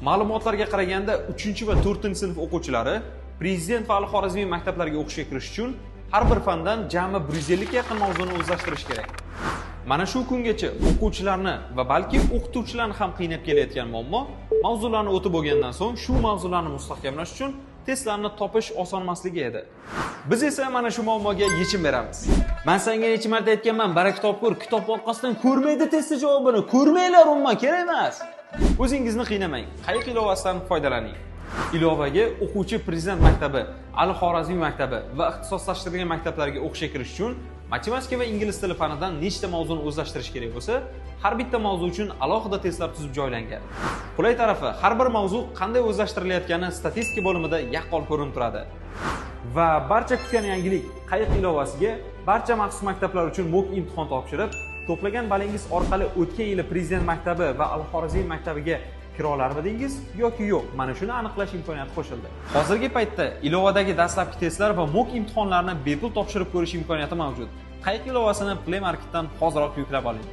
Ma'lumotlarga qaraganda 3 va 4-sinf o'quvchilari Prezident va Al-Xorazmiy maktablariga o'qishga kirish uchun har bir fandan jami 150 ga yaqin mavzuni o'zlashtirish kerak. Mana shu kungacha o'quvchilarni va balki o'qituvchilarni ham qiynab kelayotgan muammo mavzularni o'tib bo'lgandan so'ng shu mavzularni mustahkamlash uchun testlarni topish osonmasligi edi. Biz esa mana shu muammoga yechim beramiz. Man senga necha marta aytganman, bara kitob ko'r, kitob orqasidan ko'rmaydi testni javobini. Ko'rmanglar, umuman kerak emas. O'zingizni qiynamang, Qayiq ilovasidan foydalaning. Ilovaga o'quvchi Prezident maktabi, Al-Xorazmiy maktabi va ixtisoslashtirilgan maktablarga o'qishga kirish uchun matematika va ingliz tili fanidan nechta mavzuni o'zlashtirish kerak bo'lsa, har bitta mavzu uchun alohida testlar tuzib joylangan. Qulay tarafi, har bir mavzu qanday o'zlashtirilayotgani statistika bo'limida yaqqol ko'rinib turadi. Va barcha kutgan yangilik, Qayiq ilovasiga barcha maxsus maktablar uchun mock imtihon topshirib, to'plagan balingiz orqali o'tgan yili Prezident maktabi va Al-Xorazmiy maktabiga kira olarmidingiz yoki yo'q, mana shuni aniqlash imkoniyati qo'shildi. Hozirgi paytda ilovadagi dastlabki testlar va mock imtihonlarni bepul topshirib ko'rish imkoniyati mavjud. Qayiq ilovasini Play Marketdan hoziroq yuklab oling.